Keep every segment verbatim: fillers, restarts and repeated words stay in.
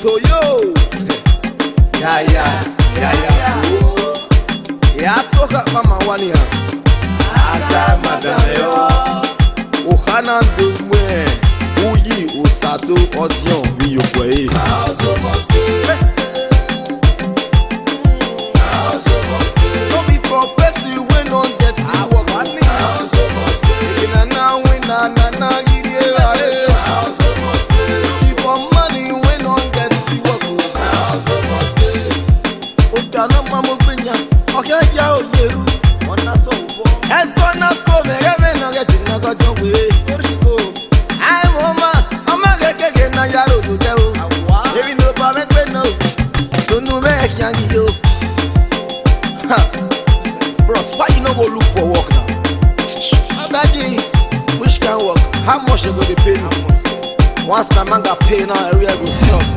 So yo, yeah, yeah, yeah, yeah. Yeah, talk up, mama, one year. Ata madame yo. Ohana do mwe. Uyi osato odion mi yo kwe. No be for person wey no get the work. Ina na win na na na yiri era eh. If for money wey no get the work. Oja no ma mo gbenya. Oke ya o yeru. Ona so bo. Eso na ko me re me no get na ko jo we. I woman, I'm a get na yaro do de o. Ebi no pa me pe no. Don't know me can you. Ha. Bros, why you no go look for work now? Abeg, which kind work? How much they go dey pay me? Once my man got paid now, area go sort.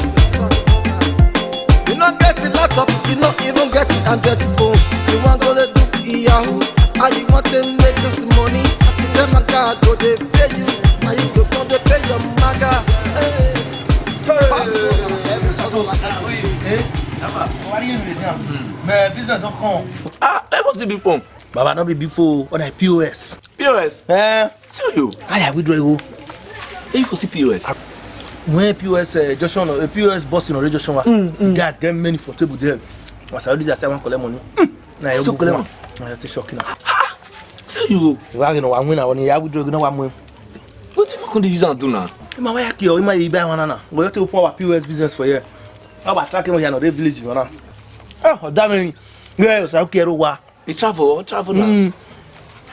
You no get the laptop, you no even get the Android phone. You want go to do Yahoo? How you want to make this money? System my God go dey pay you. Now you go come dey pay your maga. Hey. Hey. Pass. Hey. What are you doing now? My business don't come. Ah, that was the big phone. Baba, no be before on a P O S. P O S? Eh? Tell you. I have withdraw go. If you see P O S. When P O S uh, junction, uh, P O S boss in the junction, mm, the guy get many for table there. As I already say I want collect money. Mm. Na you collect money. Na you shock now. Tell you. You are going to win. I want you withdraw. You know what I'm. What you going to use and do now? My wife kill. My buy one now. We have to open our P O S business for you. How about tracking we are not village, you know. Oh, damn. Yes, I care what. You travel, travel now. Mm.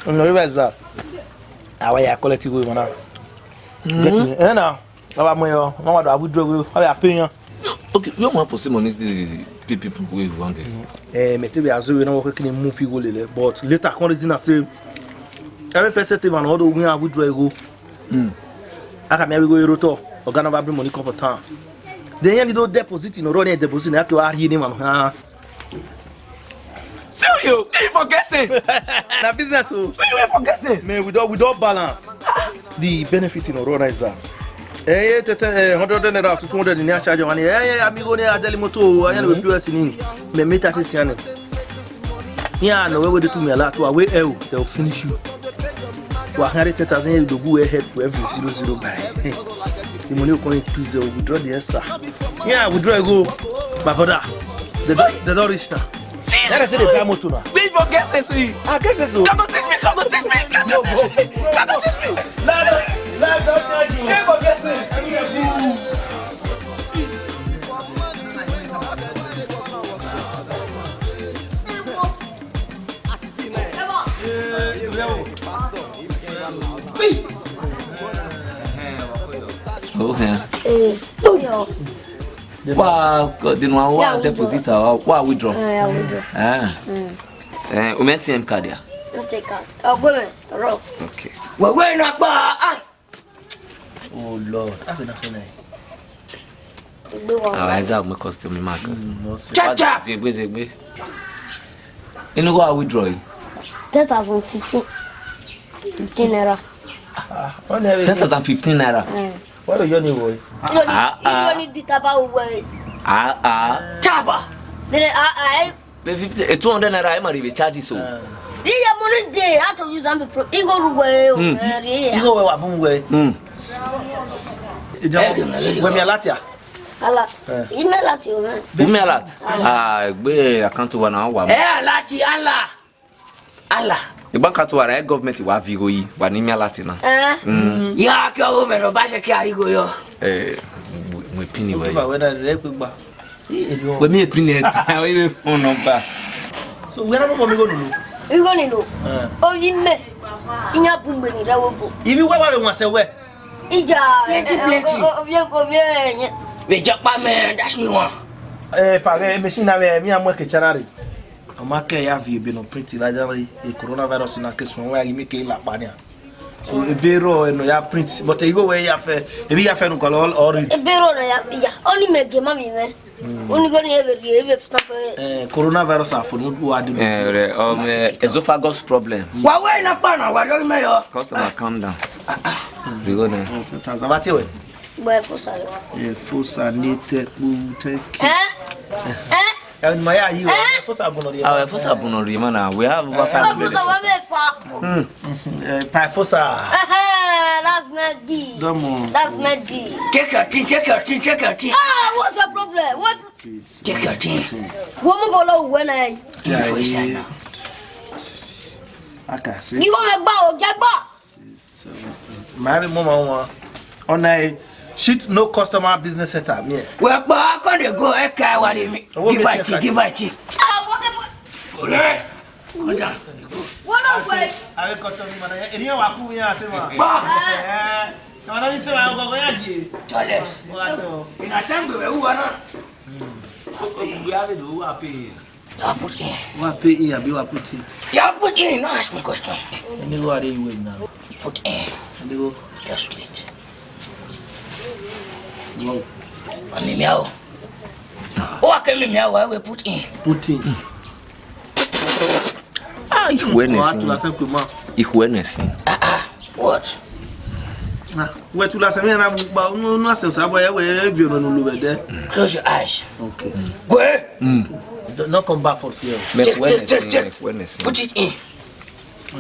You know, realize that. How are you quality we wanna? Get me. Eh now. How about my, uh, how about we draw we? How are you paying? Okay, you want for see money the pay people we want it. Eh, me tell you, as we know, we can move you go lele. But later, come reason I say, every first set man, all the we have we draw go. Hmm. I can maybe go Euroto. Or gonna bring money come for town. Then you don't deposit in a road, deposit in a road, name. Tell you, you forget sense. Na business o. You forget sense. Man, we don't we don't balance. The benefit in Orona is that. Eh, eh, tete, eh, hundred naira to two hundred in your charge one. Eh, eh, amigo ne adeli moto. I know P O S in. Me me thirty siane. Yeah, no we we do to me a lot. We eh, they'll finish you. Wa hundred ten thousand you do go help with every zero zero buy. The money will come increase, they will withdraw the extra. Yeah, withdraw go. My brother, they don't, they don't reach now. See, that is the guy motor now. Wait for guesses, see. I guess so. Come on, teach me, come on, teach me, come on, teach me, come on, teach me. Life, life don't charge you. Wait for guesses. Oh, yeah. Eh, yo. Wa, God, then wa, wa Yeah, withdraw. Deposit, wa, wa withdraw. Eh, I withdraw. Ah. Mm. Eh, o me T M card ya? No take card. Oh, go, man. Rock. Okay. Wewe na pa. Ah. Oh Lord, I will not feel like. Gbé wa Ah, wá. Isaac, my custom, my custom. Mm, no, sir. Cha, cha! Zegbe, zegbe. You know what I withdraw? Ten thousand fifteen. Fifteen naira. Ah, on everything. Ten thousand fifteen naira. Mm. What are you anyway? You don't need, Ah, you ah. Don't need the taba away. Ah, ah. Taba. Then ah ah. Be fifty, eh, two hundred naira, I might even charge it so. Ah. Iye money dey, how to use am be pro. He go rule well, Hmm. Eh, yeah. You go where wa bun where. Hmm. Ijo, Eh, where me alatia? Ala. Eh. Email at you, man. Who me alert? Ah, gbe account wa na wa. Eh, alert, Allah. Allah. Igba account wa na government wa vigo yi, wa ni me alert na. Eh. Mm. Ya, ki o go vero ba se ki arigo yo. Eh, we pin Ó tó bá we. Wẹ́dà rẹ̀ pé gbà. Èmi ò We me pin it. We me phone number. So, where am I going to? Igo ni lo. Eh. Oyi me. Inya bumbe ni rawo bo. Ibi where where wọ́n ṣe wẹ̀. Ija. Plenty, eh, plenty. O, o, ovie, ovie, nye. We japa man, dash me one. Eh, pa, eh, machine na we, mi amwe ke charari. Ama ke ya vi ebe no print la jari, e coronavirus na ke sun wa yi me ke la pa ni a. So ebe ro e no ya print, but e go we ya fe, ebi ya fe no call all, all read. Ebe ro na ya, ya. Oni me ge ma mi me. Oni go ni ebe ge, ebe stamp. Eh, coronavirus a fo no wa di. Eh, re, um, eh, esophagus problem. Wa we na pa na, wa yo me yo. Customer, calm down. We go now. Tazabati we. Boy, Fosa. Yeah, Fosa, Nate, Boo, thank you. Eh? Eh? And my are you? Eh? Fosa Bunori. Our Fosa Bunori, man. We have over five hundred. Fosa, what make for? Hmm. Eh, Pai Fosa. Eh, that's my D. Domo. That's my D. Check your thing, check your thing, check your thing. Ah, what's your problem? What? Check your thing. What am I gonna when I? See, I Fosa now. I can see. You gonna buy or get buy? Seven, eight. My mama one. On a shit, no customer business center. Yeah. Well, but I can't go. I can't worry me. Give it, give it. Correct. Come down. What up, boy? I will customer. Any of our people here, say, man. Bah. Eh, come on, say, man, go, go, yeah, yeah. Charles. What up? In a time we were who are not. We have it, who are paying? You put in. Wa pay in, abi wa put in? You put in, no ask me question. Any go are you with now? You put in. Any go? Just wait. Wow. Mami miao. Oh, I can me miao, I will put in. Put in. Ah, you win this. You win this. Ah, ah. What? Na, we tu la se mi na ba no no se sa boy we vio no no be there. Close your eyes. Okay. Go. Don't, don't come back for sale. Take, take, take, take. Put it in.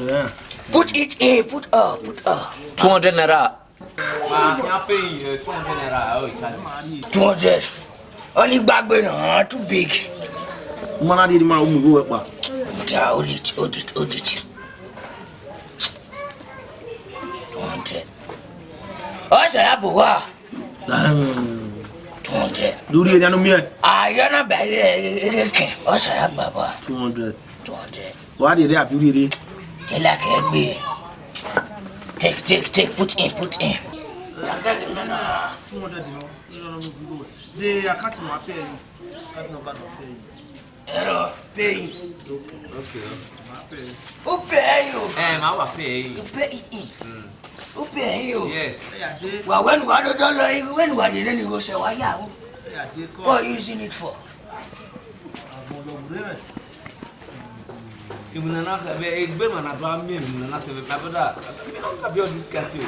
Yeah. Put it in. Put up. Put up. Two hundred naira. Ah, can pay you two hundred naira. Oh, charges. Two hundred. Only gbagbe na too big. Mana di ma umu go pa. Yeah, hold it, hold it, hold it. Two hundred. Ọsẹ ya bò wá. Two hundred. Lórí ẹni àánú mi ẹ. Ayọ̀ náà bẹ̀rẹ̀ kẹ̀. Ọsẹ ya gbà wá. Two hundred. Two hundred. Wà á dèrè àbí rere. Kẹlẹ́ kẹ́ gbé. Take, take, take, put in, put in. Two hundred, you know. The account number pay you. Account number pay you. Ẹ̀rọ pay. Okay, okay. Who pay you? Eh, ma wa pay. You pay it in. Mm. Who pay you? Yes. Well, when we are the dollar, when we are the name, you go say, "Why you? What are you using it for?" Even na na be egbe ma na do am me na na te be brother. Me no sabi all this kind thing.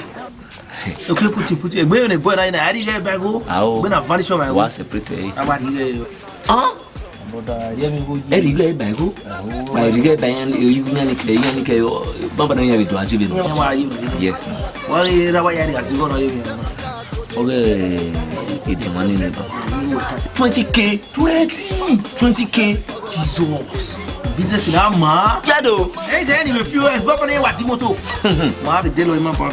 Okay, put it, put it. Egbe ne boy na ina ari ge bago. Awo. Egbe na vanish my. Wa separate. Ama di ge. Ah? Brother, ye mi go. Eri ge bago. Ma eri ge ba yan you na ni ke yan ni ke yo. Baba na yan bi do ati bi. Yes. Wa ye ra wa ya ri asi go no ye mi. Okay, e de money ne. Twenty K. Twenty, twenty K. Jesus. Business in Ama. Jado. Hey, then you feel as Baba ne wa di moto. Ma be de lo ma pa.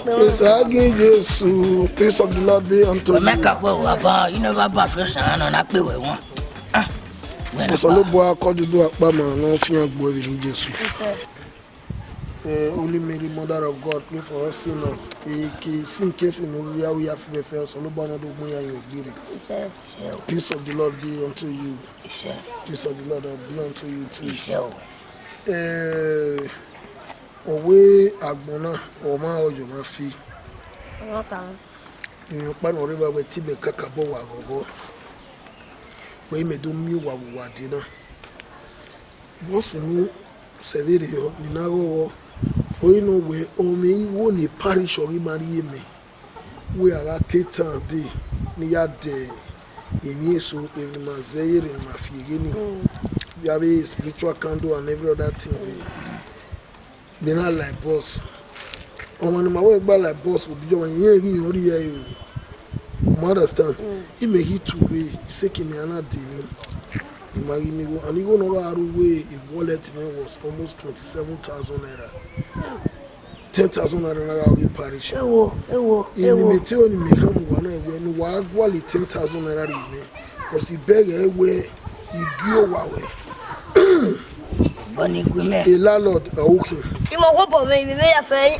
Ìsáájú Jésù, peace of the Lord be unto you. Mẹ́ka pé wà bá, you never bá first and ọ̀nà pé wẹ̀ wọ́n. Ah, wẹ̀ náà. Ọ̀sán ló bọ́ akọ́dúdú apá màá náà fi hàn gbọ́ ìrìn Jésù. Eh, Holy Mary, Mother of God, pray for us sinners. Eke sin kesi no ria uya fifefe ọ̀sán ló bọ́ ọ̀nà dógún ya yóò gbére. Peace of the Lord be unto you. Peace of the Lord be unto you too. Eh, Owe agbona, oma oyo ma fi. Ọmọ kan. Ni pa no river we ti be kaka bo wa gogo. We me do mi wa wa de na. Bosu nu severe yo, ni na gogo. O ino we o mi wo ni parish ori mari me. We ara tetan de ni ya de. Emi eso eri ma zeyere ma fi geni. We have a spiritual candle and every other thing. We Me na like boss. Ọmọ ni ma wẹ́ gbà like boss òbí jọmọ yẹn èyí yẹn orí yẹ o. You understand? He may hit to re. He say kini ana de mi. He ma give me go. And he go no aru way. His wallet me was almost twenty-seven thousand naira. Ten thousand naira na we parish. Ewo, ewo, ewo. Ni me te oni me ham wa na we no wa gwali ten thousand naira re me. Osi bẹ̀rẹ̀ we igi o wa we. Boni gume. A landlord, uh, okay. Imo go bo me me ya fe.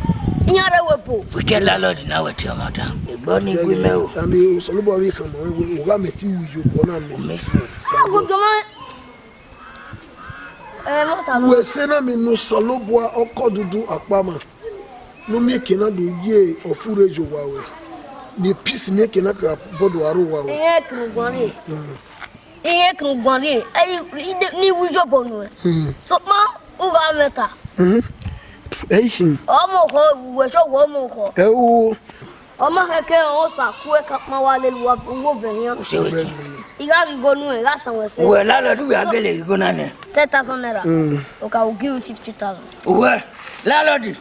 Inyare we bo. We get landlord na we te mata. Boni gume o. And the solubo we come we we ga me ti we yo bona me. Me so. Go go ma. Eh, mata. We se na me no solubo oko dudu apama. No mi kena do ye ofure jo wawe. Ni peace mi kena ka bodo aro wawe. Ihe kuru gwari. Ihe kuru gwari. Ayi ide ni wujo bonu. So ma uga meta. Eyi. Omo ko we so wo mo ko. Ewo. Ọmọ kẹkẹ ọ̀hún ṣàkúwẹ́ ká pọ́n wá lé lu owó bẹ̀rẹ̀ yẹn. Ṣé o ti? Ìyá rí gbónú ẹ̀ lásán wẹ̀ sẹ́yìn. Wẹ̀ lálọ́dún wẹ̀ agẹ́lẹ̀ rí gbóná ni. Ten thousand naira. Okay, I will give you fifty thousand. Wẹ̀ lálọ́dún.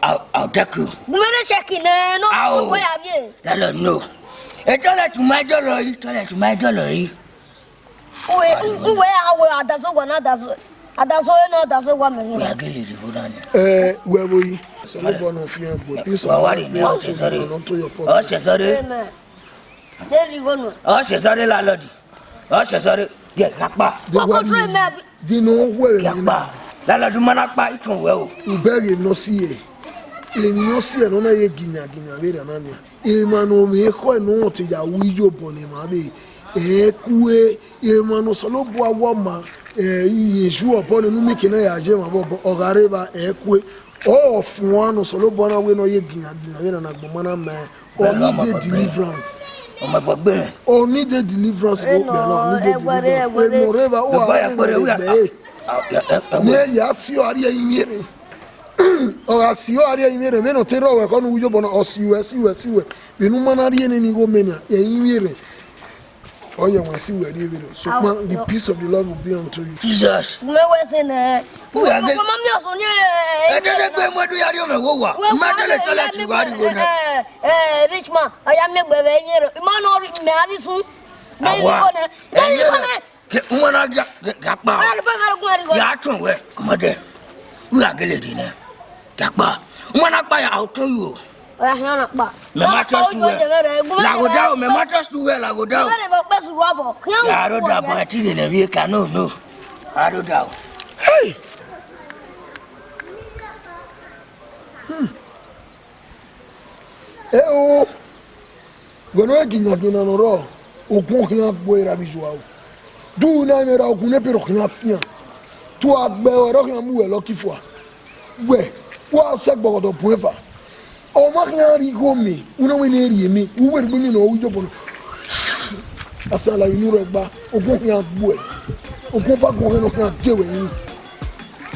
I'll, I'll take you. Gumere checking eh no. Awo. Ko ya bi e. Lálọ́dún no. E tọ́lẹ̀ tún máa dọ́lọ̀ yìí, tọ́lẹ̀ tún máa dọ́lọ̀ yìí. Uwe, uwe awe adaso gwa na adaso. Adaso e na adaso gwa me. Wẹ̀ agẹ́lẹ̀ rí gbóná ni. Eh, wẹ̀ boyi. So no bono fi en gbo. Peace of mind. Wà wá rí ni ọ̀sẹ̀ sọ́rẹ́. Ọ̀sẹ̀ sọ́rẹ́. Amen. Deri gonu. Ọ̀sẹ̀ sọ́rẹ́ lálọ́dún. Ọ̀sẹ̀ sọ́rẹ́. Yẹ gapa. Ọkọ̀ tó ẹ̀ mẹ́. Dinu wẹ̀ mi. Gapa. Lálọ́dún máa pa ìtàn wẹ̀ o. Ubere no si e. Èmi no si e no na ye ginya ginya we ra na ni. Emanu mi ko no te ya wi yo boni ma be. E ku e emanu so lo bo awo ma. E iye ju obo ni nu mi kina ya je ma bo ogare ba e ku e. O fun anu so lo bo na we no ye ginya ginya we na na gbo mana me. Oni de deliverance. Ọmọ gbọgbẹ. Oni de deliverance go be na oni de deliverance. E mo reva o a be. Ne ya si o ari e yere. Ọ̀rọ̀ sí ọ àrí ẹ̀yin rẹ̀ mẹ́nà tẹ́rọ ọ̀wẹ̀ kọ́nu wíjọ́ bọ̀nà ọ̀sì ìwẹ̀ sí ìwẹ̀ sí ìwẹ̀ bínú mọ́nà rí ẹni ní gómìnà ẹ̀yin rẹ̀ ọ̀yẹ̀ wọ̀n sí ìwẹ̀ rí ewé rẹ̀ ṣùgbọ́n the peace of the Lord will be unto you. Jesus. Mẹ́wẹ́ sí nẹ. Wúyà gé. Ọmọ mi ọ̀sùn ní ẹ̀. Ẹ dẹ́dẹ́ gbé mọ́dún yarí ọmọ ẹ̀wọ̀ wà. Má délé tọ́lẹ̀ tì wá rí wọn. Rich man, ọ̀yà mi gbẹ̀rẹ̀ ẹ̀yin rẹ̀. Ìmọ̀ náà rí mẹ́rin sún. Àwa. Ẹ̀yin rẹ̀. Ke umana ga ga pa. Ya tun we kuma de. Ura gele di ne. Ga pa. Umana pa ya auto yo. Oya hian na pa. Me ma trust you well. La go down, me ma trust you well, la go down. Mere bo pe su wa bo. Ya ro da ba ti de ne vi ka no no. A ro down. Hey. Hmm. Eh oh. Gono egi nyadu na noro. Ogun hian gbo era bi juwa o. Du na me ra ogun ne pero hian fian. Tu agbe oro hian mu we lucky for. We. Wa se gbogodo puefa. O ma hian ri go mi. Una we ne ri mi. U we gbe mi no wi jobo no. Asala inu re gba. Ogun hian gbo e. Ogun ba go hian no hian de we ni.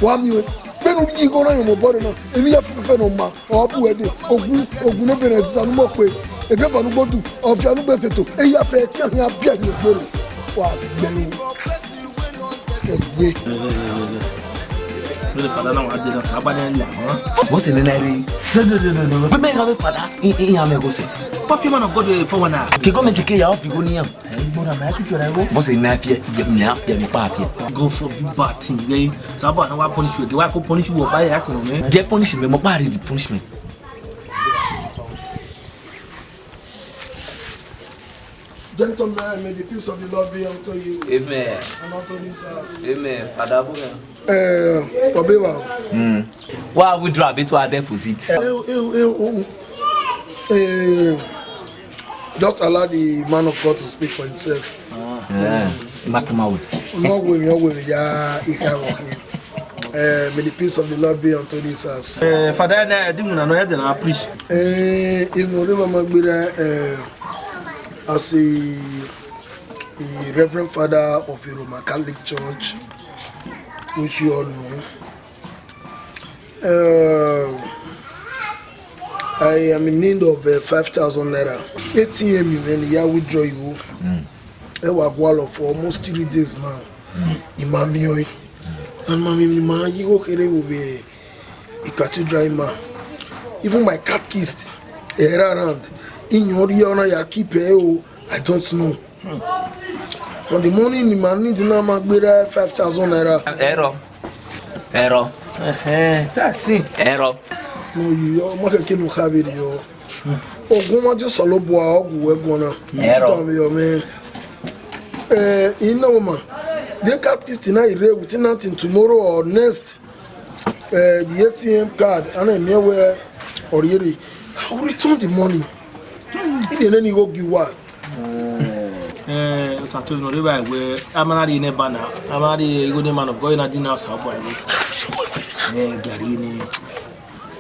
Wa mi o. Benu ji go na yo mo bore na. Emi ya fe fe no ma. Ọ bụ ede ogwu ogwu n'ebe na ezisa n'ụmụ okwe ebe ba n'ugbo du ọfịa n'ugbo eseto eyi afọ eti ahụ ya bịa n'okporo wa gbenu egbe. Lórí fàdá náà wà á dé náà sábà ní ẹ̀yà. Wọ́n sì ní náà rí. Pé mẹ́rin kan fẹ́ fàdá ìyá mẹ́kọ̀ọ́sẹ̀. Pàfíìmù náà gbọ́dọ̀ fọwọ́ náà. Kí gọ́ọ̀mẹ̀ntì kéèyà ó fi kó níyàn. Bọ́sẹ̀ ní afẹ́, ní afẹ́, ní pa afẹ́. Go for big bad thing, yeah. Sábà náà wá punish you, wá kó punish you, ọ̀pá yà á sì rùn mí. Get punishment, mo pa the punishment. Gentlemen, may the peace of the Lord be unto you. Amen. And unto this house. Amen. Father Abraham. Eh, Obiwa. Mm. Why withdraw between our deposits? Eh, eh, eh, oh. Eh, just allow the man of God to speak for himself. Yeah. Matumawe. Ngogwe mi, ngogwe mi, ya, ikawo. Eh, may the peace of the Lord be unto this house. Eh, Father, na di muna no ya de na preach. Eh, inu re mama gbere, eh, as a, a Reverend Father of a Roman Catholic Church, which you all know. Uh, I am in need of uh, five thousand naira. A T M, man, ya withdraw you. Mm. I was for almost three days now. Mm. Imamioi. And mami, ma, you go kere over a cathedral man. Even my catechist, eh, around. In your year, ya keep eh, oh, I don't know. On the morning, the man need na ma gbere five thousand naira. Error. Error. Eh, that's it. Error. No, you, you must have killed Muhammad, yo. Ogun ma just solo bo ogun we gona. Error. Tell me, yo, man. Eh, you know, man. The catechist na ire with nothing tomorrow or next. Eh, the A T M card, and I may wear or yeri. I will return the money. If you any go give what? Eh, Sato no riba we amana di ne bana. Amana di go ne man of God na di na sa boy. Eh, gari ni.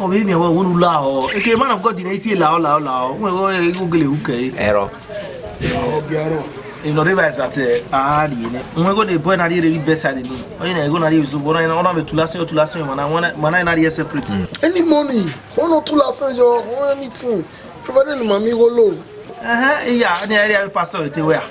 Oh, baby, I want to lao. Okay, man of God, in eighty lao lao lao. We go, eh, go gele uke. Ero. Oh, biaro. You know, revise that, eh, ah, di ne. We go the boy na di best side ni. Oh, you know, go na di so go na, na be two last year, two last year, man. I want, man, na di separate. Any money, one or two last year, or anything. Provided money go low. Aha, iya, ni area pastor te where.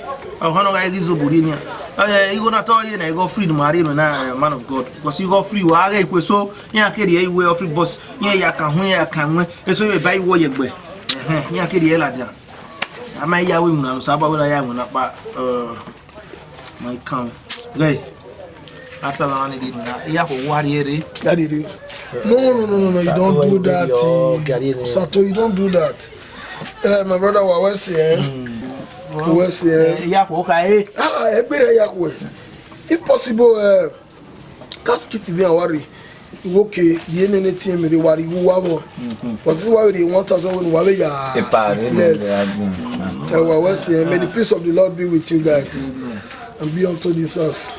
Oh, hono ga gizo buri ni. Eh, you go na to, you know, go free the marry na, eh, man of God. Because you go free, wa ga ikwe so, ya ke di, you go free boss. Nye ya ka hu ya ka nwe. Eso ye ba iwo ye gbe. Eh, nye ke di la dia. Ama ya we mu na lo saba we na ya mu na pa. Eh, my count. Guy. After la ni di na. Ya ko wari ere. Daddy, no, no, no, no, no, you don't do that. Eh. Sato, you don't do that. Eh, my brother, wa we say, eh? We say, eh? Eh, ya ko ka, eh. Ah, e bere ya ko. If possible, eh, Task it be worry. Okay, the N N A T M dey worry you wa wo. But this why we dey one thousand when wa we ya. Epa, really, yes. They are doing. Eh, wa we say, may the peace of the Lord be with you guys. And be unto this us.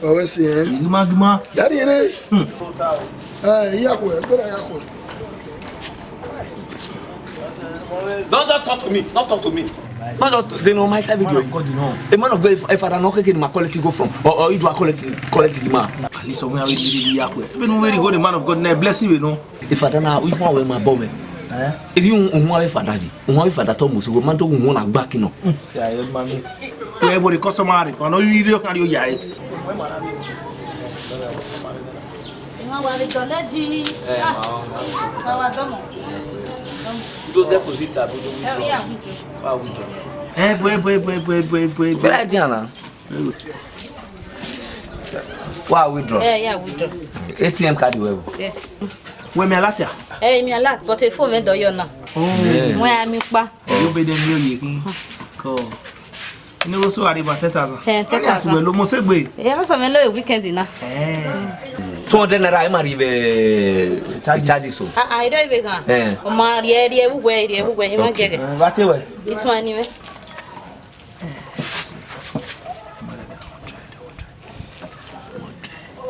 Wa we say, eh? Gima, gima. Yari, yari. Eh, ya ko, better ya ko. Don't, don't talk to me. Don't talk to me. Don't, don't, they know my type of video. God, you know. A man of God, if, if I don't know, can my quality go from? Or, or you do a quality, quality man. At least somewhere we need to be yakwe. Even when you go, the man of God, na bless you, you know. If I don't know, if one way my bomb. Eh? If you want to father, you want to father Thomas, you want to want a back, you know. See, I heard mommy. Yeah, but the customary, but no, you don't carry your yai. Ìwọ̀n wà lè jọ lẹ́jì. Ẹ máa ń Bàbá dọ́mọ̀. Tó deposit àbí tó withdraw? Ẹ rí àwùjọ. Wá withdraw. Ebo, ebo, ebo, ebo, ebo, ebo, ebo. Bẹ́ẹ̀ dín àná. Wá withdraw. Ẹ yà withdraw. A T M card wẹ̀ wò. Ẹ. Wẹ̀mí alátíà. Ẹ mi alá, but a phone mi dọ̀ yọ náà. Oh. Wọ́n á mi pa. Yóò bẹ dẹ́ mi ò yẹ kí n kọ́. Ní wọ́n sọ àríwá ten thousand. Ten thousand. Àríwá sọ̀rọ̀ ló mọ sẹ́gbẹ̀. Ẹ wọ́n sọ mi lóye weekend náà. Two hundred naira ẹ máa rí bẹ́ẹ̀ charges o. Ah, ah, ìdọ́ ìwé kan. Ọmọ rí ẹ rí ẹ wúwẹ́ rí ẹ wúwẹ́ ẹ máa jẹ kẹ. Bá tẹ wẹ̀. Ìtún ẹni wẹ́.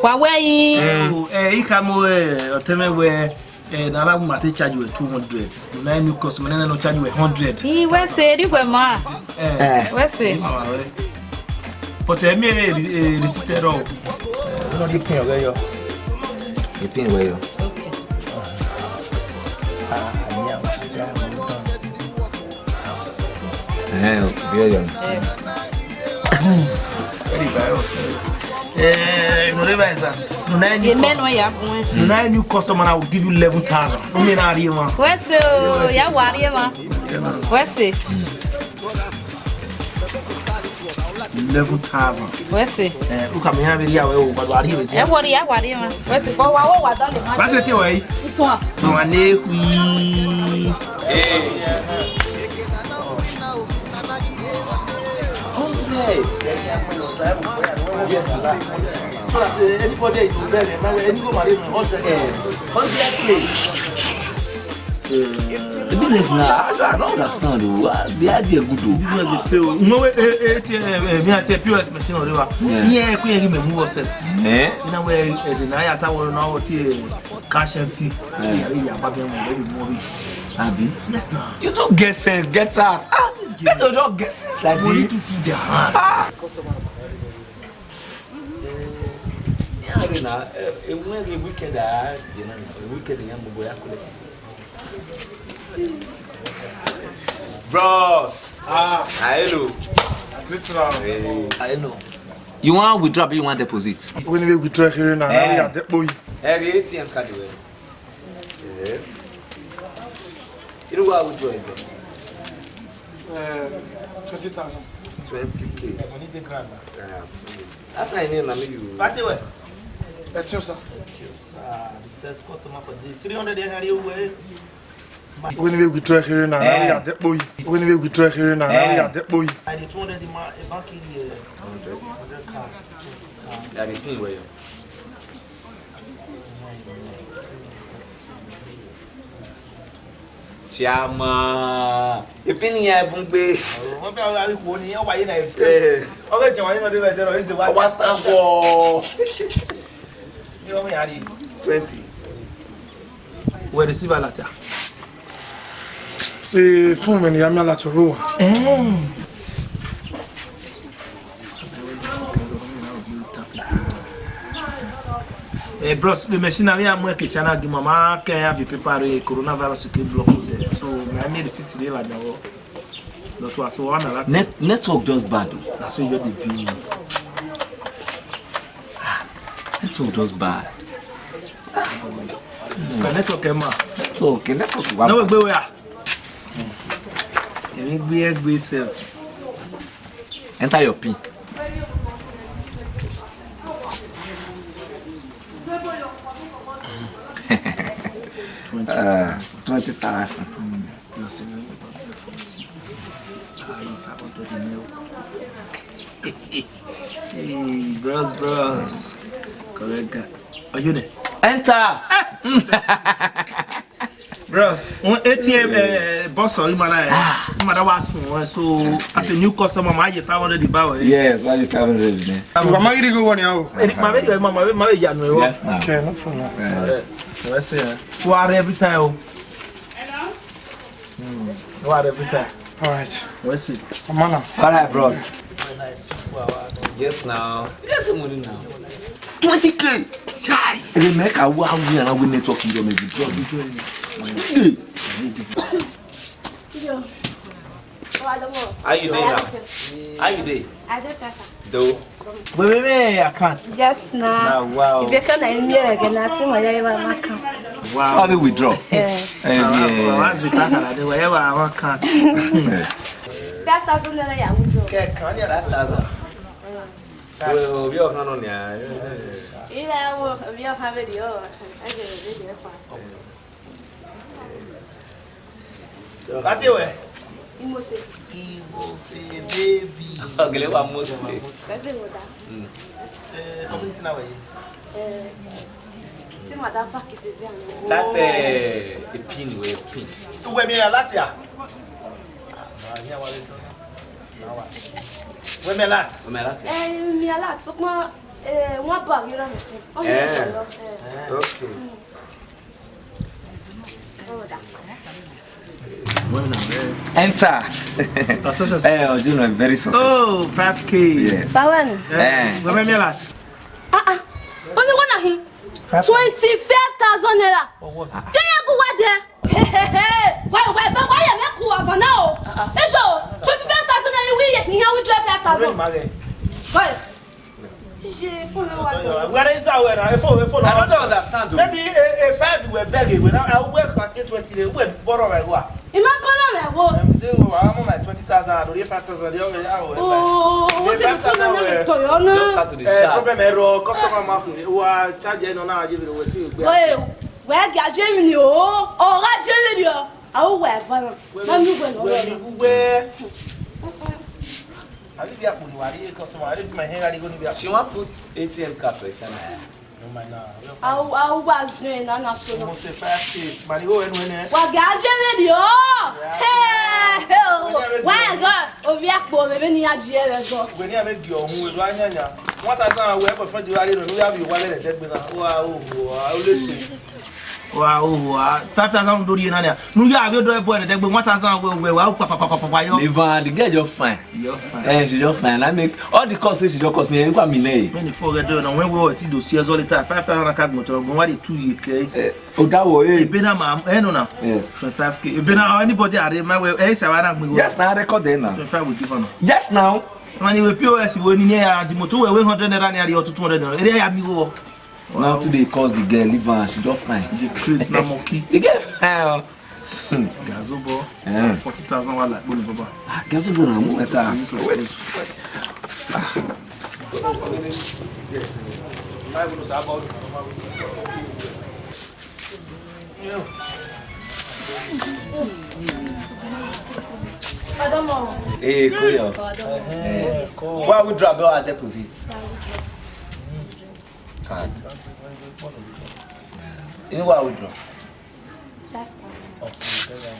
Wà wẹ́yìn. Ẹ ìka mo ẹ ọ̀tẹ́mẹ́wẹ́. Eh, na la ma take charge we two hundred. Na new customer na no charge we hundred. He we say di we ma. Eh. We say. But eh, me eh, eh, receipt ro. No di pin we yo. Di pin we yo. Okay. Ah, yeah. Eh, okay, yeah. Very virus. Eh, no, never answer. No, na any Amen, cus- why you have one? No, na any new customer, I will give you eleven thousand. No, me na real one. What's uh, yeah, what you want? What's it? Eleven thousand. What's it? Eh, look at me, I really aware, but what you say? Eh, what you, what you want? What's it? But what, what, what, don't you want? What's it, you, eh? It's one. No, I need we. Hundred. Yes, sir. So that, uh, anybody you tell them, anybody marry me, hundred. Hundred K. The business now, I, I don't understand though. Ah, the idea good though. Business dey fail. You know, eh, eh, eh, eh, me I tell P O S machine or whatever. Yeah. Yeah, can you give me move yourself? Eh? You know where, eh, the night I tell you now what, eh, cash empty. Yeah. Yeah, yeah, back then we dey move. Abi? Yes, now. You don't get sense, get out. Ah, you don't get sense like this. Money to feed their hand. Ah. Yeah, na, eh, eh, when the weekend, ah, you know, the weekend, yeah, we go, yeah, collect. Bros. Ah. Ah, hello. Great now. Hey. I know. You want withdraw, but you want deposit. When we withdraw here now, now we Eh. are deposit. Eh, the A T M card, well. Eh. You know what I would do? Uh, twenty thousand. Twenty K. Yeah, money dey ground now. Yeah. That's how I name na me you. Party well. That's you, sir. That's you, sir. The first customer for the day. Three hundred naira you well. When we withdraw here now, now we Eh. are deposit. When we withdraw here now, now we Eh. are deposit. And the two hundred in my bank in the, uh, hundred. Hundred card. Yeah, the thing where you. Chiama. Ebi ni ya bun gbe. Wọ́n fẹ́ wá wípé ní ọwọ́ ayé náà. Eh. Ọwọ́ ìjẹun ayé náà dé bẹ̀rẹ̀ tẹ́lọ̀, ẹ̀ ṣe wá. Ọwọ́ ta wọ̀. Ní ọmọ yàrá yìí. Twenty. We receive alata. Ee, fún mi ní Yami Alata Orowa. Eh, bros, the machine we are making China give mama can have the paper eh, coronavirus to block there. So my main receipt today like that. Not to so one alata. Net network just bad o. That's what you the be. Network just bad. My network came out. Network, network wa. No, we go where? Èmi gbé ẹgbẹ́ sẹ́ẹ̀. Enter your pin. Uh, twenty thousand. Hey, bros, bros. Correct guy. Are you there? Enter. Bros, one A T M uh, boss or Imana. Imana was one. So as a new customer, my five hundred the bar. Yes, why you five hundred man? Bàbá Magidi go one yahoo. My baby, my baby, my baby, you know. Yes, now. Okay, no problem. Uh, Let's see. Who are every time? Who are every time? All right. Let's see. Amana. All right, bros. Nice. Yes, now. Every morning now. Twenty K. Chai. And then make a wow we and we network in them every day. Yo. Wa lọ́wọ́. How you dey now? How you dey? I dey fast. Though. Wait, wait, wait, I can't. Yes na. Now, wow. Ibe kana imi ege na ti mo ya iwa ma kan. Wow. How do we withdraw? Eh. Eh, yeah. What's the tackle? I do whatever I want can't. Five thousand naira ya withdraw. Five thousand. Well, we are not on there. Ila wo bi o ha be di o. Ege be di e pa. That's it, way. Imose. Imose, baby. Ogele wa mostly. Kaze mo da. Eh, how many now? Eh. Ti ma da pack se di an. That uh, a pin way a pin. Where me a latia? Where me lat? Omelate. Eh, mi ala so pon eh won ba mi ra mi. O Eh. ni lo. Eh. Okay. O da. Enter. Success. Eh, Ojuno, very successful. Oh, five K. Yes. Bawan. Eh. Where me lat? Ah ah. Oni wona hin. Twenty-five thousand naira. Ye ye ku wa de. Hey hey hey. Wa wa fa wa ye me ku wa fa na o. E so twenty-five thousand naira we ye ni ha withdraw five thousand. Boy. Ije fún mi wá jọ. Where is that? Where? If I, if I, I don't understand. Though. Maybe a, a five we beg it. When I, I work at twenty, we borrow my work. Ìmọ̀ bọ́lá rẹ̀ wo? I'm still, I'm on my twenty thousand. I don't get five thousand. They always, I will. Ooo, ó sì ní fún mi náà tó yọ náà. Just start to dey Eh, shout. Problem error. Customer mark. We are charging on our give it away to you. Wẹ́ẹ̀ wẹ́ẹ̀ gà jẹ́ mi ni o, ọ̀rá jẹ́ mi ni o, àwọn wẹ̀ fọ́nà, má mi wẹ̀ lọ́wọ́ When rẹ̀. you wear, I leave here for the worry customer. I leave my hand. I go to the She wan put A T M card for his hand. No mind now. Àwọn àwọn wà zun ẹ̀ náà náà sọ̀rọ̀. Almost a five K. Money go anywhere. Wà gà jẹ́ mi ni o. Hey, hey, o. Wẹ́ẹ̀ gà òbí àpò bèbè ni a jẹ́ rẹ̀ gan. When you make your own, why nyanya? One thousand we have for the worry. No, we have you wallet. Take me now. Wow, wow, wow. Wow, wow. Five thousand lórí yẹn náà ni. Nu yà á fi dọ́ ẹ bọ́ ẹ̀ dẹ́gbẹ́ one thousand wẹ̀ wẹ̀ wà ó pàpàpàpàpà yọ. Leave her, the girl just fine. You're fine. Eh, she just fine. I make all the calls say she just cost me. Every me name. Many four get done. When we were to do sales all the time, five thousand I can't go to go. What the two year K? Oh, that was Hey, it. been a man. Eh, no, no. Yeah. Twenty-five K. Been a anybody are my way. Hey, say I don't go. Yes, now I record there now. Twenty-five will give on. Yes, now. When you P O S when you near the motor, we hundred naira near you two hundred naira. Area ya mi go. Now today calls the girl, leave her. She just fine. The Chris na monkey. The girl fine. Hmm. Gazobo. Eh. Forty thousand wala. Boni baba. Ah, girls go now. Move better. Wait. Pardon mo. Hey, call your. Eh. Why we drop our deposit? Card. You know why we drop? Five thousand.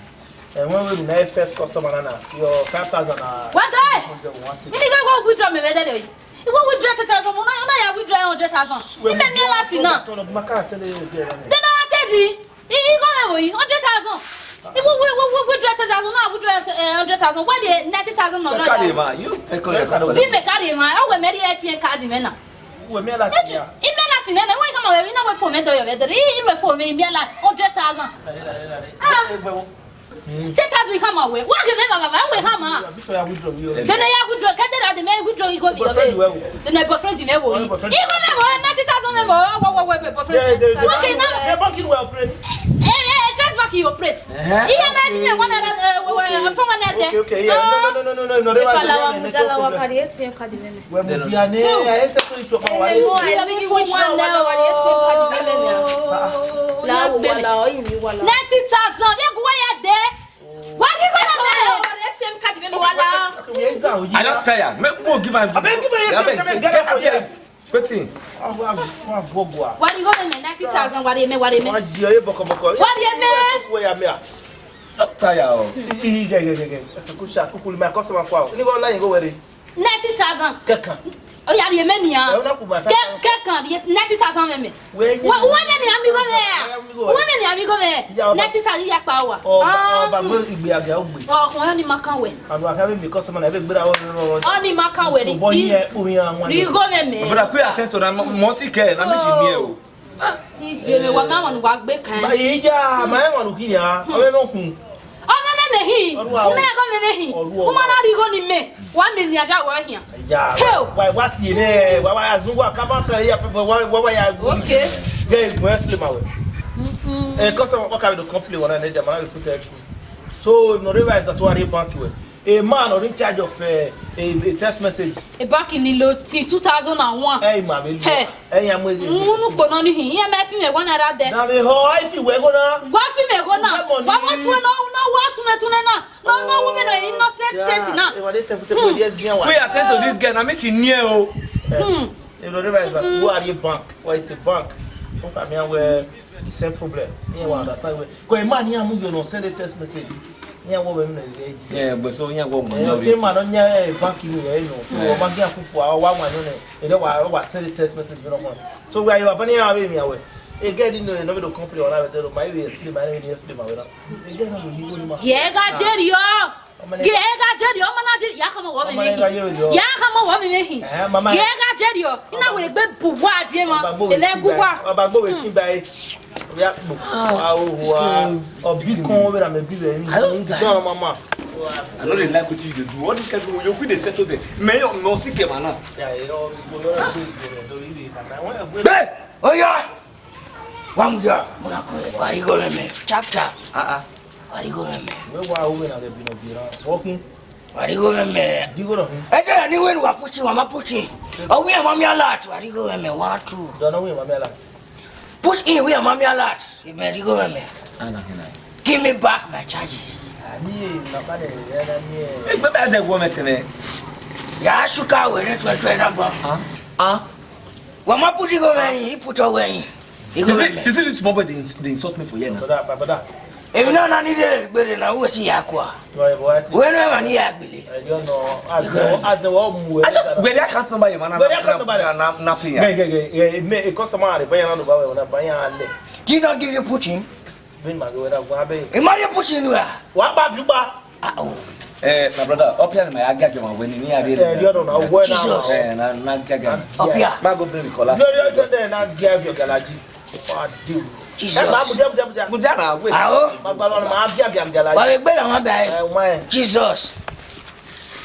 And when we be na first customer na na your five thousand na. What the? Hundred we want Ini go go withdraw me whether dey. You go withdraw ten thousand, no, no, you withdraw hundred thousand. You make me a lot now. Turn up my car tell you there. Then I tell you. He, he come here, boy. Hundred thousand. He will, will, will, will withdraw ten thousand. Now withdraw, uh, hundred thousand. Why the ninety thousand not? Carry ma, you pay call your card. See me carry ma. Oh, we marry A T M card me now. We me la tiya. He me la tiya. Why come away? You know what for me do you? He, he for me me la hundred thousand. Ah. Ten thousand we come away. What can never baba we come ah. Then I withdraw. Can they have the man withdraw? He go be away. Then my boyfriend me wo. He go me wo ninety thousand me wo. What, what, what, boyfriend? Okay now. The bank will operate. Eh, eh, first bank you operate. He am asking me one other, uh, for one other. Okay, okay, yeah. No, no, no, no, no, no. Palawa mudala wa kadi A T M kadi me. We mudiane, ya ese to isu kwa wale. Ninety thousand. Ya kuwa ya de. Why you gonna me? I don't tire. Make more give am. Abeg, give am your A T M, abeg, get out for here. Wetin? Why you gonna me? Ninety thousand. Why me? Why me? Why you here, boko boko? Why you me? Where you me? Don't tire o. See, he, he, he, he, he. Kuku sha, kuku, my customer kwa. Ni go line go where? Ninety thousand. Kẹ̀kan. Ó yá, rí èmi nìyà. Ẹ, ó náà kù bá five thousand. Kẹ̀kan, rí ninety thousand mẹ́mẹ́. Wẹ́n ní. Wọ́n ní àmì gómẹ̀. Wọ́n ní àmì gómẹ̀. Ìyá ọba. Ninety thousand yà pa wà. Ọba, ọba gbé ìgbé àgbà ó gbé. Ọkùnrin ni máa kàn wẹ̀. Àwọn àkàbí mi kọ́ sọ́mọ́ náà, ẹ bẹ gbéra wọn lọ́wọ́. Ọ ní máa kàn wẹ̀ rí. Bọ́ yín ẹ, orin àwọn. Rí gómẹ̀ mẹ́. Brother, pay attention, na mo sì kẹ́ ẹ, na mi sì ní ẹ o. Ìṣe mi wà máa wọn wà gbé kan. Báyìí já, màá ẹ̀ wọ̀n lù kí ni a? Ọmọ ẹ̀ mọ̀ kùn. Ọmọ ẹ̀ mẹ̀ hìn. Ọmọ ẹ̀ mọ̀ mẹ̀ hìn. Ọmọ náà rí gómẹ̀ mẹ́. One million ja wa hiya. Ya. Hell. Wa, wa si re, wa, wa ya zungwa kama ka ya fe wa, wa, wa ya. Okay. Yeah, mo explain my way. Mm-mm. Eh, customer wa ka we dey complain wa na ne jama we put it through. So, no realize that we are bank we. A man or in charge of, eh, a, a text message. A bank in Lilo ti two thousand and one. Hey, ma, we. Hey. Hey, ya mo. Munu kpo no ni hin. Iye me fi me one naira de. Na me ho, I fi we go na. Wa fi me go na. Wa mo tu no, no, wa tu me tu na. No, no, women are innocent face now. If I dey tell people, yes, yeah, why? Pay attention to this girl. Na me she near o. Hmm. You know, the rest, who are you bank? Why is a bank? Look at me and where the same problem. Yeah, we understand. Because a man here, you know, send a text message. Yeah, what we mean? Yeah, but so yeah, what we know. Team man, on your bank, you know. So, bank here for our one, you know. You know, I send a text message, you know. So where you are, Bani, are we away? A girl didn't know, no, we don't complain on our table. My way explain, my way explain, my way. Gị ega jeri o. Gị ega jeri o, mana jeri ya kama wo mi mehi. Ya kama wo mi mehi. Gị ega jeri o. Ina were gbe bugwa die ma. Ele gugwa. Ọba gbo wetin by. Ya gbo. Ah, oh, wow. Obi kan we na me bi we. I don't stand. Don mama. I no dey like wetin you dey do. All this kind of thing, you fit dey settle there. Me, you no sick man now. Hey! Oya! Wa muda, muna kwe, wari go meme. Chapter. Ah, ah. Wari go meme. We wa uwe na de bino bira. Walking. Wari go meme. Digo no. Ede ni wen wa puchi, wa ma puchi. O mi ama mi alert, wari go meme, one, two. Don't know we ama mi alert. Push in, we ama mi alert. Wari go meme. Ah, na hina. Give me back my charges. Ah, ni na ba de, ya na ni. Eh, ba ba de go me tene. Ya shuka we ne twe twe na ba. Ah, ah. Wama put you go when he put away. You go You see, when you see this small boy, they, they insult me for here now. Brother, my brother. If you don't need it, but now we see Aqua. Why, what? When I need Agbili. I don't know. As the, as the one who I just, where I can't number you, man. Where I can't number you. Na, na, nothing. Me, me, me, me, a customer, the buyer, no buyer, na buyer, and Did not give you pushing? Bring my way, that one, babe. Imagine pushing you. What about you, ba? Ah, oh. Eh, my brother, up here, my aga, my when ni are Eh, you don't know, when Jesus. Eh, na, na, gaga. Up here. Ma go bring the color. You don't just say, na, give your galaji. What do? Jesus. Eh, ma, mudia, mudia, mudia. Mudia na, wait. Ah, oh. Ma gba lọ́nà, ma give your galaji. Wa be gbe na ma be. Eh, why? Jesus.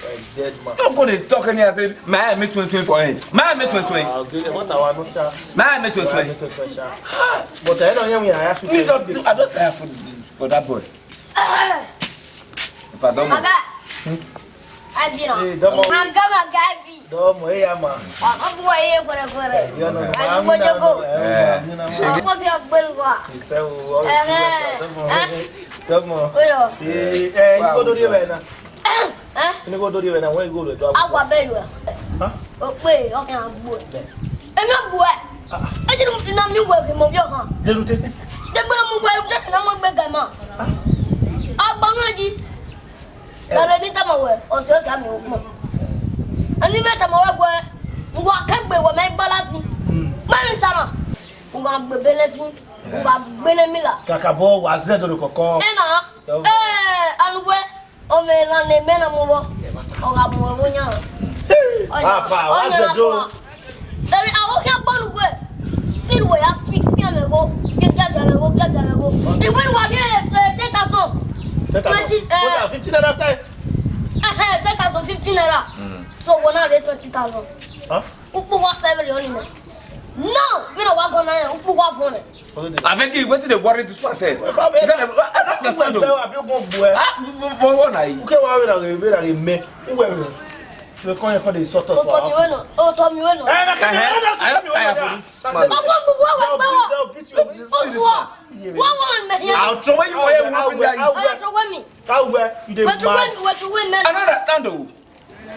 Eh, dead man. Don't go dey talk any, I say, my eye make twenty twenty for him. My eye make twenty twenty. Ah, okay, what I want, sir. My eye make twenty twenty. But I don't know, I have to. Please don't, I don't have for, for that boy. Pardon me. Oga. Abi no. Eh, domo. Maga maga abi. Domo, eh, ama. Abu wa ye gore gore. Eh, yo, no, no, Abu no, no, jogo. Eh, no, no, no. Abu si agbel wa. Ise wo. Eh, eh. Domo. Oyo. Eh, eh, you go do the way now. Eh? You go do the way now. Where you go do? Agwa belu. Huh? O pe o kan agbo. Emi agbo e. Ah. E jinu fi na mi we ke mo bi o kan. Denu te. De gbe mo we je na mo gbe ga ma. Ah. Agba won ji. Lọ́rọ̀ ní tọmọ wẹ̀, ọ̀sẹ̀ ọ̀sẹ̀ àmì òkú. Ẹni bẹ́ẹ̀ tọmọ wẹ̀ gbọ́ ẹ, wọ́n akẹgbẹ́ wọ̀ mẹ́ gbọ́ lásì. Mẹ́rin tọrọ, wọ́n agbègbè lẹ́sìn. Uga gbene mila. Kakabo wa zedo no koko. Ena. Eh, alugwe. O me la ne mena mo bo. Oga mo mo nya. Papa, wa zedo. Sabi awo ke bonu gwe. Ni wo ya fi fi me go. Ke ke me go, ke ke me go. E we wa ke ten thousand. Twenty, eh, fifteen naira time. Eh, ten thousand, fifteen naira. So go na re twenty thousand. Huh? Ukpu wa seven yo ni me. No, mi no wa go na ya, ukpu wa phone. Abeg, wetin dey worry this person? I don't understand o. Abi o go bu e. Ah, what na you? Uke wa we na we na me. Uwe we. You come here for the sort us. O to mi we no. O to mi we no. Eh, na ka. I am tired for this man. I'll throw you away. One one me here. I'll throw you away. I'll throw me. How where you dey mad? What you win? What you win, man? I don't understand o.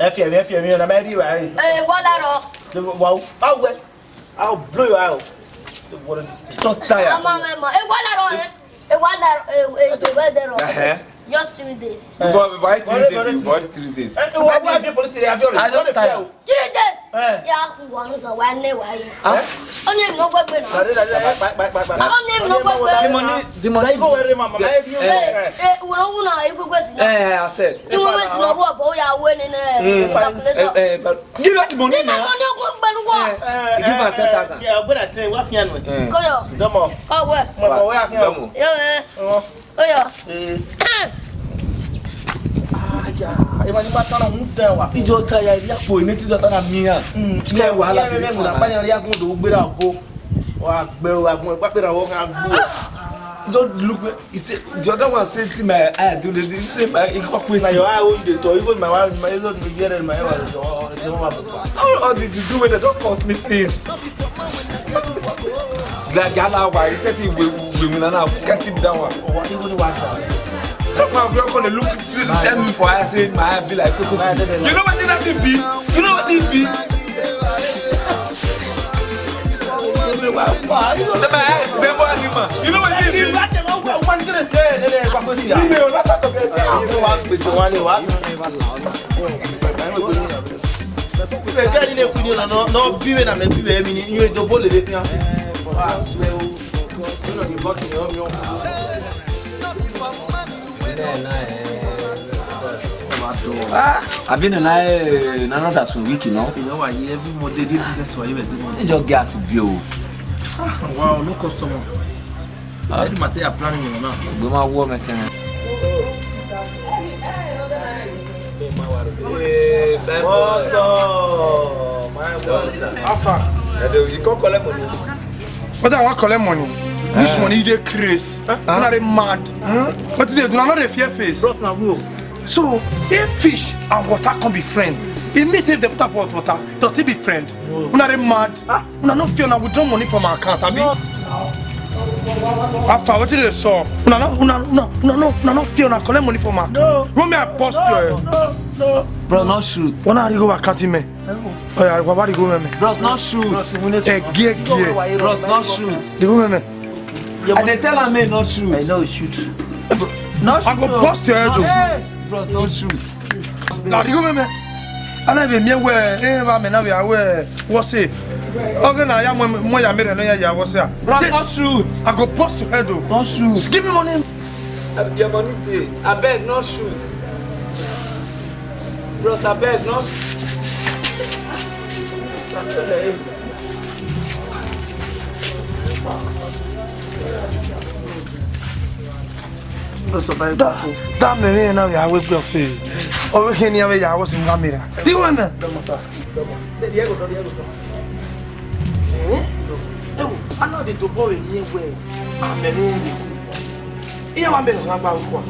Ẹ fi ẹ̀mí, ẹ fi ẹ̀mí ọ̀nà máa rí ìwà rẹ̀. Ẹ wọ́n lárọ̀. Wow, how well? I'll blow your eye out. The world is still. Just tire. Àmọ́ àmọ́ àmọ́ ẹ wọ́n lárọ̀ ẹ. Ẹ wọ́n lárọ̀ ẹ ẹ ẹ wọ́n dẹ̀rọ̀. Just three days. Why three days? Why three days? Ẹ wọ́n wá bí police rẹ̀ àbí ọ̀rẹ́. I just tire. Three days. Ẹ. Ya kú wọn sọ wá ní wáyé. Ó ní èmi ló gbẹgbẹ náà. Ó ní èmi ló gbẹgbẹ. The money, the money. Ẹ ẹ wúlò wúlò ìgbẹgbẹ sí. Ẹ ẹ I said. Ìwọ̀n wẹ̀ sí lọ́rùọ̀ bó ya wé nínú ẹ̀ calculator. Give her the money now. Nígbà tó ní ọkọ̀ pẹ̀lú wọ̀. Give her ten thousand. Yeah, but I tell you, what you know? Kọ́yọ̀. Dọ́mọ̀. Kọ̀wé. Mo kọ̀wé àfihàn. Dọ́mọ̀. Yóò ẹ. Kọ́yọ̀. Ah, ya. Ẹ máa ní bá tán àwọn ń tẹ wá. Ìjọ ta ya ilé àpò ìní tí dọ́tà náà mìíràn. Ṣé wàhálà fi fún wa? Báyọ̀ rí àgùn tó gbéra ògbó. Wà á gbẹ o, àgùn ẹ̀ pápẹ́ra wọ́n kan gbó. Just look, he say, the other one say, see my eye, do the, he say, my, he come quick. Na your eye own dey talk. Even my wife, my, even the girl in my eye was, oh, it's not my papa. All, all the juju wey dem don cause me since. Like, yala, why? He said, he will, will, will, now, can't keep that one. Oh, what, even the wife was. So my girl come dey look straight, tell me for eye, say, my eye be like, you know what that thing be? You know what it be? Ṣé bá ẹ ṣe bọ́ ni mà? You know what it is? Ṣé ká nílé kú ni ọ̀nà náà bí wẹ́n náà mẹ́ bí wẹ́n mi ni ìyẹn ìdòbó lè lé fi hàn? Ah, abi na na eh, na na da sun wiki no. You know why every month they do business for you every month. Ti jo gas bi o. Ah, wow, no customer. Ah, the matter you are planning now. Gbe ma wo me ten. Hey, fine boy. How far? You come collect money. But I wan collect money. Which money you dey craze? Una dey mad. But you dey, una no dey fear face. Bros, na who? So, if fish and water come be friend, e mean say if dem put am for hot water, dem still be friend. Una dey mad. Una no fear, una withdraw money from my account, abi? How far? Wetin dey sup? Una no, una, una, una no, una no fear, una collect money from my account. No. Run me, I burst you. Bro, no shoot. Una dey go account me. Oya, baba, dey go me. Bros, no shoot. Eh, gear, gear. Bros, no shoot. Dey go me. I dey tell am make no shoot. I no shoot. No shoot. I go burst your head o. Bros, no shoot. Na dey go me. Ana be me we, eh, ba me na we awe. What say? Okay, na ya mo mo ya mere no ya ya what say? Bros, no shoot. I go burst your head o. No shoot. Give me money. Your money dey. Abeg, no shoot. Bros, abeg, no shoot. Bros, abeg. Da, da me me na ya we go say. O we ke ni ya we ya wo sin ga mira. Di wo na. Eh? Eh, I know the double we me we. Amen. Iya wa mbele wa gba ukwa.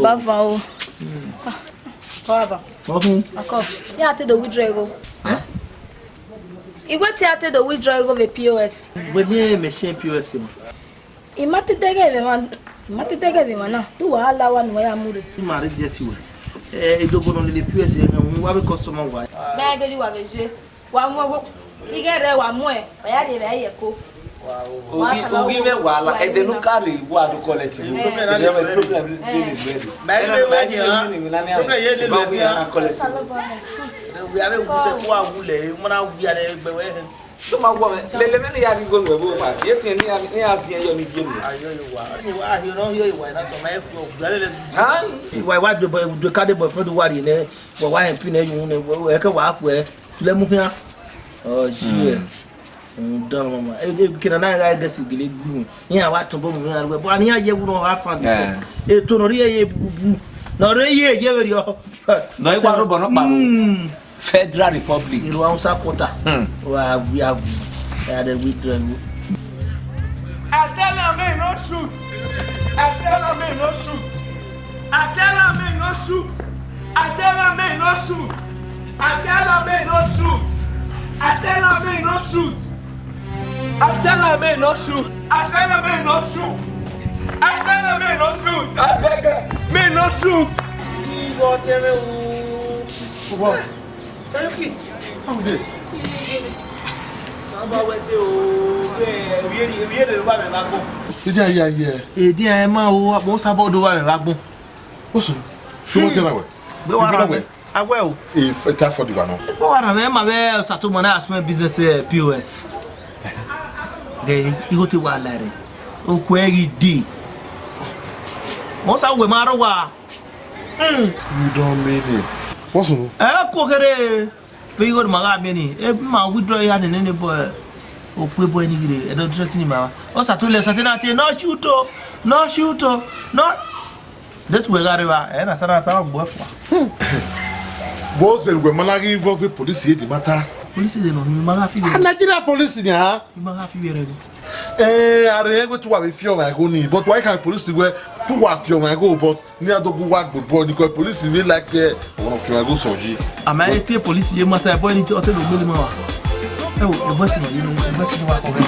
Baba o. Baba. Welcome. Ako, ya te do withdraw ego. Eh? Igwe ti ate do withdraw ego be P O S. We mi machine P O S ma. Imate dege be man. Imate dege be mana. Tu wahala wa nwa ya mure. Ima reject we. Eh, edogo no le P O S, eh, wa be customer wa. Bẹ́ẹ̀ gẹ́gẹ́ wà bẹ́ẹ̀ ṣe. Wà mú ọwọ́. Igẹ́ rẹ̀ wà mú ẹ̀. Ọ̀yá rẹ̀ bẹ́ẹ̀ yẹ kó. Ogi, ogi me wala. E de no carry wa do collect. Problem, problem dey very. Problem ye le le ya. Problem ye le le ya. Collect. We have a good say for a wule. Mwana we are the. So ma wo me, le le me ni ya bi go nwe bo ma. Ye tin ni ya ni ya si yo ni die mi. Ayo yo wa. Ni wa yo no yo wa na so ma e ko gale le. Ha? Wa wa do boy do ka de boy for do wa ri le. Wa wa en pin e yun ne e ke wa ku e. Le mu hia. Oh shit. Mm, done mama. E e kina na ga ga si gele gbu. Ni a wa tun bo mu hia we. Bo ni a ye wu no ha fan this. E to no ri ye bu bu. No ri ye ye we yo. No i wa ro bo no pa. Mm. Federal Republic. Ìlú Hausa quarter. Hmm. Wa we are we are the we drive. I tell am make no shoot. I tell am make no shoot. I tell am make no shoot. I tell am make no shoot. I tell am make no shoot. I tell am make no shoot. I tell am make no shoot. I tell am make no shoot. I tell am make no shoot. I beg am make no shoot. Ìwọ tẹ́lẹ̀ wò. Sarki. How this? Saba wese o. We we we we ba me ba gbon. Edi aye aye. Edi aye ma o, abo saba odo wa me ba gbon. Osun. Ṣé wọ́n tẹ́lẹ̀ wẹ̀? Gbé wa ra wẹ̀. Awẹ́ o. Ìfẹ́ tá fọ́dù wa náà. Gbé wa ra wẹ̀ ma wẹ̀ sato mọ̀ náà asúnmọ́ business, eh, P O S. Gẹ̀yìn, ihò tí wà lára. Okú ẹ̀ yìí dé. Wọ́n sá wẹ̀ máa rọ̀ wá. You don't mean it. What's wrong? Ẹ kú kéré. Pé yóò máa rà mí ni. Ẹ máa withdraw ya nìyẹn ní bọ̀. Ó pé bọ̀ ẹni gírè. Ẹ dọ́ dúró sí ni màá. Ó sàtúnlẹ̀ sàtúnlẹ̀ àti no shoot o. No shoot o. No. Date we gare ba. Ẹ na sana ta gbọ́ fún. Bó ṣe rògbè mọ́lárí involve police yìí di mata. Police de no, mi máa fi Ah, wẹ̀rẹ̀. Nigeria police ni ha. Mi máa fi wẹ̀rẹ̀ ni. Eh, are yẹn gbé tó wà mí fi ọ̀rọ̀ ẹ̀kọ́ ni, but why can't police wẹ̀ tó wà fi ọ̀rọ̀ ẹ̀kọ́, but ní àdógún wà gbogbo ni kò police mi like ẹ̀ wọ́n fi ọ̀rọ̀ ẹ̀kọ́ sọ̀ yìí. Àmọ́ ẹ tí police yẹn máa ta ẹ̀ bọ́ ẹni tí ọtí ló gbé lé mọ́ wa. Ẹ wò, ẹ bọ́ sínú yìí, ẹ bọ́ sínú wa kọ̀ rẹ̀.